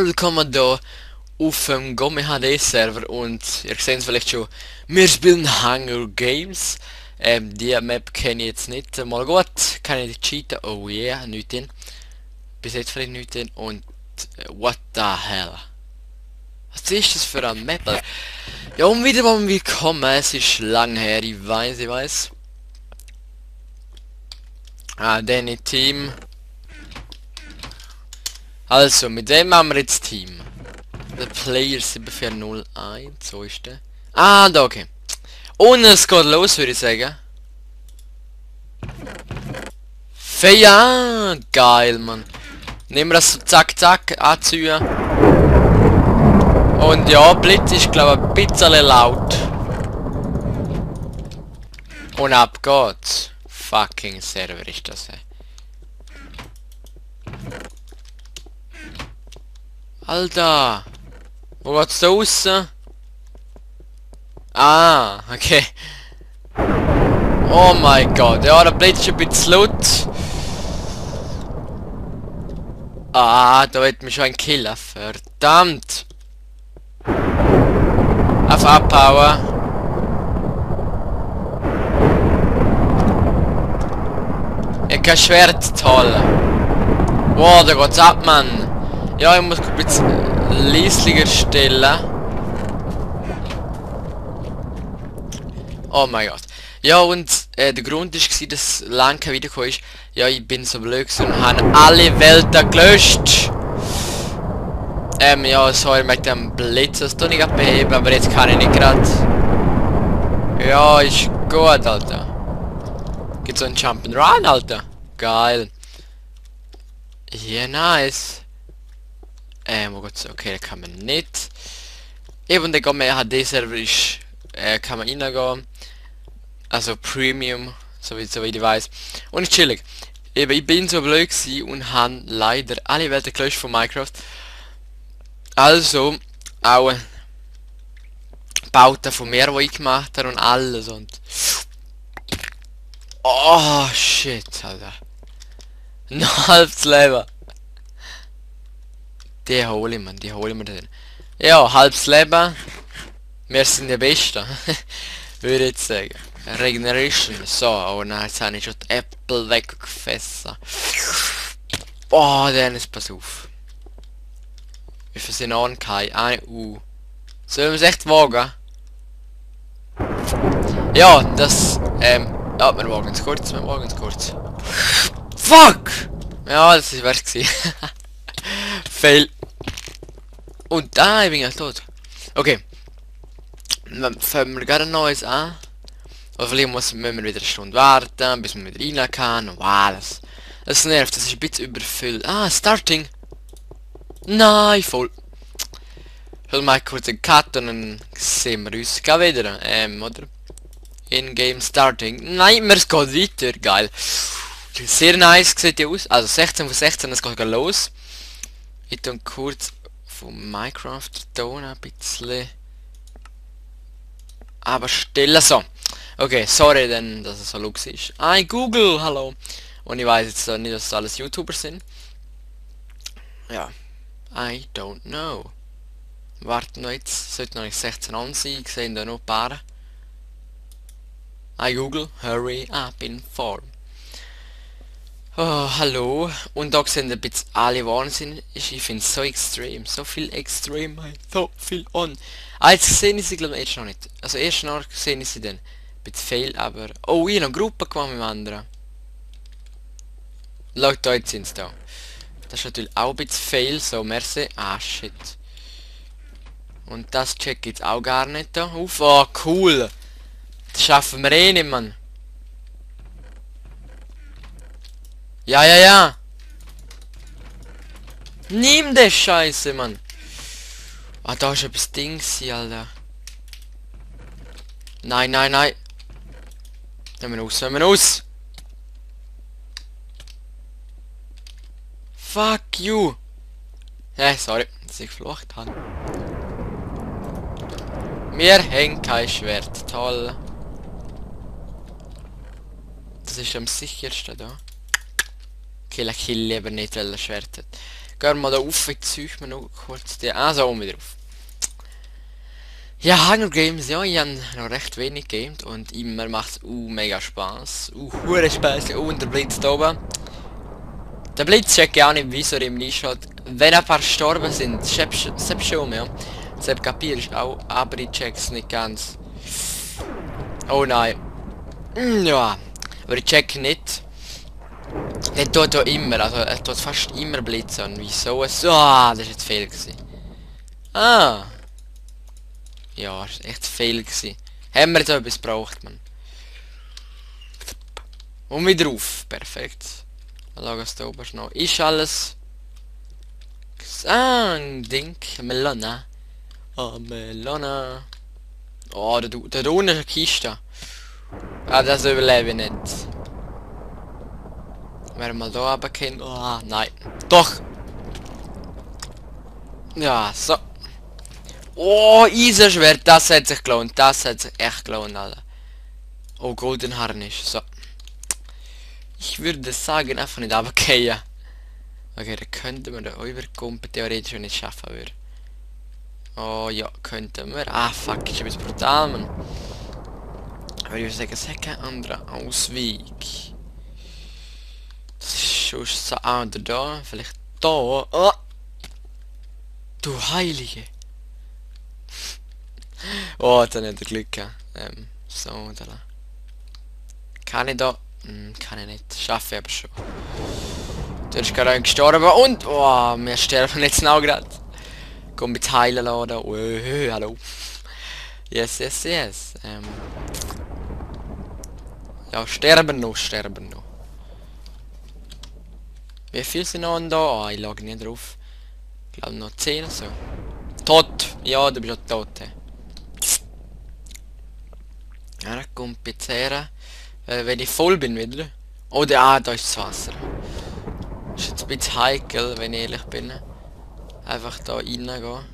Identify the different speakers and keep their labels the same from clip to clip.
Speaker 1: Hallo, willkommen hier auf dem Gomme HD Server und ihr seht es vielleicht schon, wir spielen Hunger Games. Die Map kenne ich jetzt nicht mal gut, kann ich nicht cheaten, oh yeah, nichts drin. Bis jetzt vielleicht nichts drin und what the hell. Was ist das für eine Map? Ja, und wieder mal willkommen, es ist lang her, ich weiß. Danny Team. Also, mit dem machen wir jetzt Team. Der Player 7401, so ist der. Ah, da, okay. Und es geht los, würde ich sagen. Ja, geil, Mann. Nehmen wir das so zack, zack, anziehen. Und ja, Blitz ist, glaube ich, ein bisschen laut. Und ab geht's. Fucking Server ist das, ey. Alter. Wo geht's da raus? Ah, okay. Oh mein Gott, ja, der Blitz ist ein bisschen laut. Ah, da wird mich schon ein Killer. Verdammt. Auf abhauen. Ich hab kein Schwert, toll. Wow, da geht's ab, Mann. Ja, ich muss ein bisschen leislicher stellen. Oh mein Gott. Ja, und der Grund war, dass lange kein Video gekommen ist. Ja, ich bin so blöd und habe alle Welten gelöscht. Ja, sorry mit dem Blitz, das tue ich gerade beheben, aber jetzt kann ich nicht gerade. Ja, ist gut, Alter. Gibt so einen Jump'n'Run, Alter. Geil. Ja, nice. Wo geht's? Okay, da kann man nicht. Eben, der Gomme HD-Server ist, kann man reingehen. Also Premium, soweit ich weiß. Und ist chillig. Eben, ich bin so blöd gewesen und habe leider alle Welten gelöscht von Minecraft. Also, auch Bauten von mir, die ich gemacht habe und alles und... Oh, shit, Alter. Ein halbes Leben. Die hole ich mir dann. Ja, halbes Leben. Wir sind die Besten. Würde ich sagen. Regeneration. So, oh nein, jetzt habe ich schon die Äpfel weggefressen. Oh, Dennis, pass auf. Wir sind an kein. Sollen wir es echt wagen? Ja, das, ja, wir wagen es kurz, Fuck! Ja, das ist wert gewesen. Fail. Und da, ich bin ja tot. Okay. Dann fangen wir gerade ein neues an. Oder vielleicht müssen wir wieder eine Stunde warten, bis man wieder rein kann. Wow, das nervt, das ist ein bisschen überfüllt. Ah, Starting. Nein, voll. Ich will mal kurz einen Cut und dann sehen wir uns gleich wieder. Oder? In-game Starting. Nein, es geht weiter. Geil. Sehr nice sieht die aus. Also 16 von 16, es geht los. Ich tue kurz von Minecraft Ton ein bisschen. Aber stille so. Okay, sorry denn, dass es so lux ist. Google, hallo. Und ich weiß jetzt nicht, dass es alles YouTuber sind. Ja. I don't know. Warten wir jetzt. Sollte noch nicht 16 an sein. Ich sehe da noch ein paar. Google, hurry up in form. Oh, hallo. Und da sind ein bisschen alle Wahnsinn. Ich finde es so extrem. So viel extrem. So viel on. Jetzt sehen ich sie glaube ich erst noch nicht. Also erst noch sehen ich sie dann. Ein bisschen fail, aber... Oh, ich habe noch Gruppe gemacht mit dem anderen. Schaut, da jetzt sind sie da. Das ist natürlich auch ein bisschen fail. So, merci. Ah, shit. Und das check jetzt auch gar nicht da. Auf, oh, cool. Das schaffen wir eh nicht, Mann. Ja. Nimm das Scheiße, Mann. Ah, da ist etwas Dings, Alter. Nein. Nehmen wir aus. Fuck you. Sorry, dass ich geflucht habe. Wir haben kein Schwert. Toll. Das ist am sichersten da. Kill lieber nicht, weil er Schwert hat. Gehen wir mal da auf, jetzt ziehe ich mir noch kurz die... Ah, so, wieder auf. Ja, Hunger Games, ja, ich habe noch recht wenig gamed und immer macht es mega Spaß. Hure Spaß. Und der Blitz da oben. Der Blitz checkt ja auch nicht, wieso er ihm nicht schaut. Wenn ein paar gestorben sind, selbst schon, ja. Selbst kapierst auch, aber ich check's nicht ganz. Oh nein. Ja, aber ich check nicht. Der tut ja immer, also er tut fast immer blitzen. Wieso es... Ah, das ist jetzt Fehl gewesen. Ah. Ja, das ist echt Fehl gewesen. Haben wir jetzt etwas gebraucht, man. Und wieder auf. Perfekt. Schau, was da oben ist noch. Ist alles... Ah, ein Ding. Melona. Oh, Melona. Oh, da unten ist eine Kiste. Ah, das überlebe ich nicht. Wenn wir mal da runtergehen. Oh, nein. Doch! Ja, so. Oh, Eisenschwert, das hat sich gelohnt. Das hat sich echt gelohnt, Alter. Oh, Golden Harnisch. So. Ich würde sagen, einfach nicht runtergehen. Okay, dann könnten wir den Überkumpen theoretisch nicht schaffen würden. Oh ja, könnten wir. Ah, fuck, ist ein bisschen brutal, man. Aber ich würde sagen, es hat keinen anderen Ausweg. Das ist schon so, oder da, vielleicht da. Oh. Du Heilige. Oh, dann hat er Glück gehabt. So, da. Kann ich da? Kann ich nicht. Schaffe ich aber schon. Du bist gerade gestorben und... Oh, wir sterben jetzt noch gerade. Komm mit heilen laden. Oh, hallo. Yes, yes, yes. Ja, sterben noch, sterben noch. Wie viel sind noch da? Ah, ich lage nicht drauf. Ich glaube noch 10 oder so. Tot! Ja, du bist ja tot. Ja, da kommt jetzt her. Wenn ich voll bin wieder. Oder da ist das Wasser. Ist jetzt ein bisschen heikel, wenn ich ehrlich bin. Einfach da reingehen.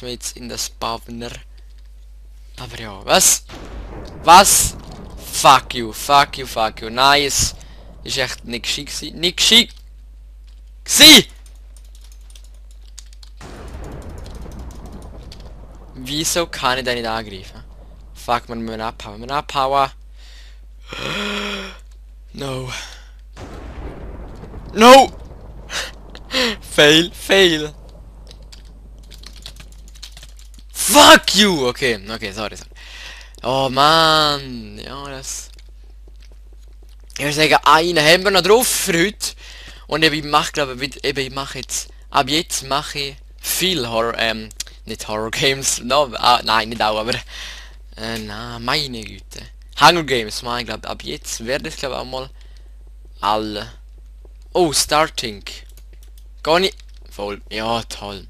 Speaker 1: Jetzt in das Spawner. Aber ja, was? Was? Fuck you, fuck you, fuck you. Nice. Ist echt nicht geschickt gewesen. Nicht geschickt. Wieso kann ich da nicht angreifen? Fuck, man müssen abhauen. Wir abhauen. No. No! Fail, fail. Fuck you! Okay, okay, sorry. Oh man, ja, das... Ich würde sagen, einen haben wir noch drauf für heute. Und ich mache, glaube ich, ich mache jetzt... Ab jetzt mache ich viel Horror, nicht Horror Games, no, nein, nicht auch, aber... na, meine Güte. Hunger Games, mein, glaube ab jetzt werde ich, glaube auch mal... Alle... Oh, Starting. Gar nicht... Voll, ja, toll.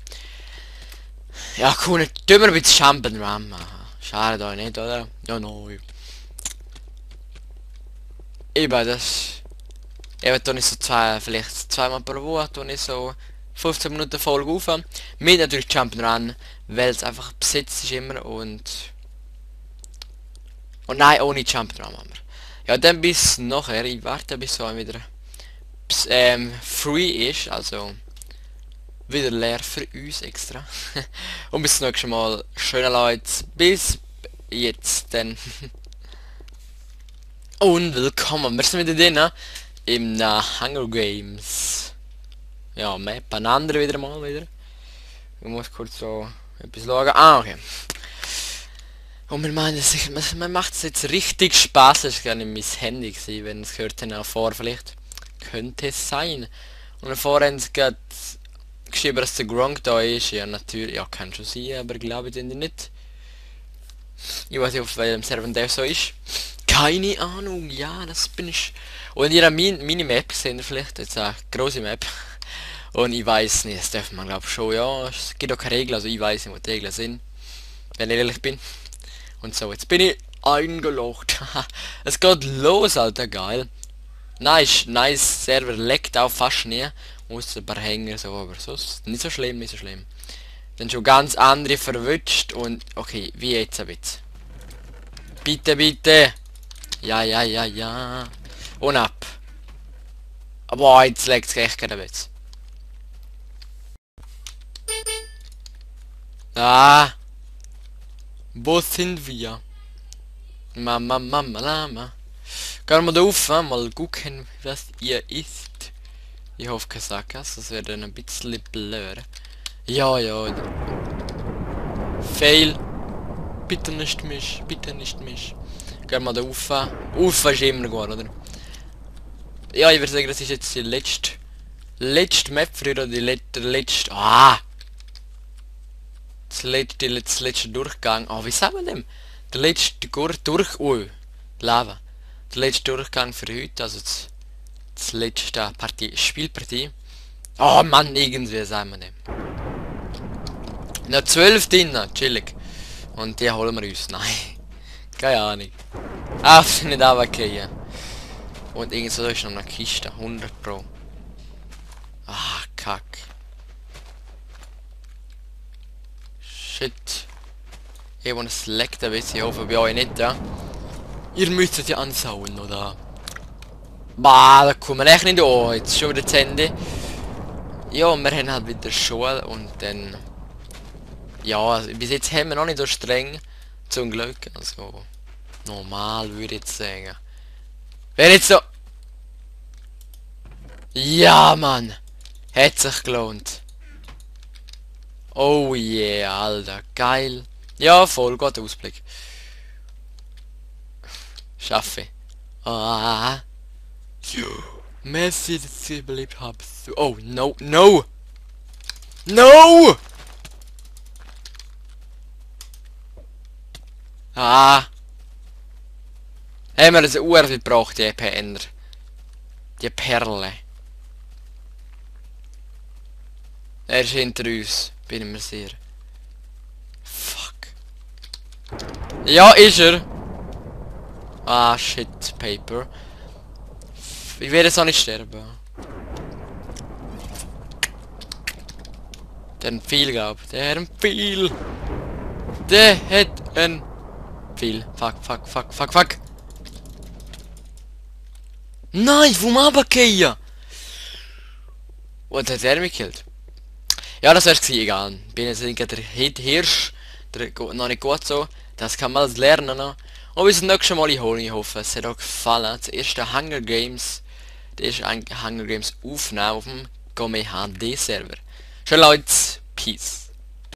Speaker 1: Ja, cool, tun wir ein bisschen Jump'n'Run machen. Schade da nicht, oder? Ja, nein. Eben, das... Eben, da nicht so vielleicht zweimal pro Woche, da nicht so 15 Minuten Folge auf. Mit natürlich Jump'n'Run, weil es einfach besetzt ist immer und... Und nein, ohne Jump'n'Run machen wir. Ja, dann bis nachher, ich warte bis so wieder... free ist, also... Wieder leer für uns extra. Und bis zum nächsten Mal. Schöne Leute. Bis jetzt dann. Und willkommen. Wir sind wieder drin. Im Hunger Games. Ja, Map. Ein anderer wieder mal wieder. Ich muss kurz so etwas schauen. Ah, okay. Und wir meinen, man macht es jetzt richtig Spaß. Das ist gar nicht mein Handy gewesen, wenn es gehört dann auch vor. Vielleicht könnte es sein. Und vorhin gerade geschrieben, dass der Gronk da ist. Ja, natürlich. Ja, kann schon sein, aber glaube ich nicht. Ich weiß nicht, auf welchem Server der so ist. Keine Ahnung. Ja, das bin ich. Und ihr habt meine Map gesehen vielleicht. Jetzt eine große Map. Und ich weiß nicht, das darf man glaube ich schon. Ja, es gibt auch keine Regeln, also ich weiß nicht, was die Regeln sind. Wenn ich ehrlich bin. Und so, jetzt bin ich eingeloggt. Es geht los, Alter, geil. Nice, nice Server leckt auch fast nie. Muss ein paar Hänger so, aber sonst nicht so schlimm, nicht so schlimm. Dann schon ganz andere verwünscht und okay, wie jetzt ein bisschen. Bitte, bitte. Ja, ja, ja, ja. Und ab. Aber jetzt leckt es echt keinen Witz. Ah, wo sind wir? Mama, Mama, Lama. Gehen wir da rauf, mal gucken, was ihr isst. Ich hoffe, kein Sackgasse, das wäre dann ein bisschen blöd. Ja, ja. Fail. Bitte nicht mich, bitte nicht mich. Gehen wir da rauf. Rauf ist immer gut, oder? Ja, ich würde sagen, das ist jetzt die letzte Map für oder die letzte... Das letzte Durchgang. Wie sagen wir dem? Der letzte Lava. Der letzte Durchgang für heute, also das letzte Spielpartie. Oh Mann, irgendwie sagen wir dem. Noch 12 drinnen, chillig. Und die holen wir uns. Nein. Keine Ahnung. Nicht runtergehen. Und irgend so ist noch eine Kiste. 100 Pro. Kack. Shit. Ich will es leckt ein bisschen. Ich hoffe bei euch nicht, ja. Ihr müsstet ja anschauen, oder? Bah, da kommen wir echt nicht an. Jetzt schon wieder das Handy. Ja, und wir haben halt wieder Schule und dann... Ja, also bis jetzt haben wir noch nicht so streng. Zum Glück. Also... Normal würde ich jetzt sagen. Wäre jetzt so... Ja, Mann! Hat sich gelohnt. Oh yeah, Alter. Geil. Ja, voll. Guter Ausblick. Schaffe. Ah. Messi, dass ich überlebt habe. Oh, no, no! No! Haben wir das Uhr gebraucht, die Penner. Die Perle. Er ist hinter uns, bin ich mir sicher. Fuck. Ja, ist er. Shit, Paper. Ich werde so nicht sterben. Der hat ein Pfeil, glaub. Der hat ein Pfeil. Der hat ein Pfeil. Fuck. Nein, wo mal runtergehen? Und hat er mich gekillt? Ja, das wär's gewesen, egal. Bin jetzt irgendwie der Hirsch. Noch nicht gut so. Das kann man lernen noch. Und bis zum nächsten Mal holen. Ich hoffe, es hat euch gefallen. Das erste Hunger Games. Das ist ein Hunger Games Aufnahme auf dem Gourmet HD Server. Schön Leute. Peace.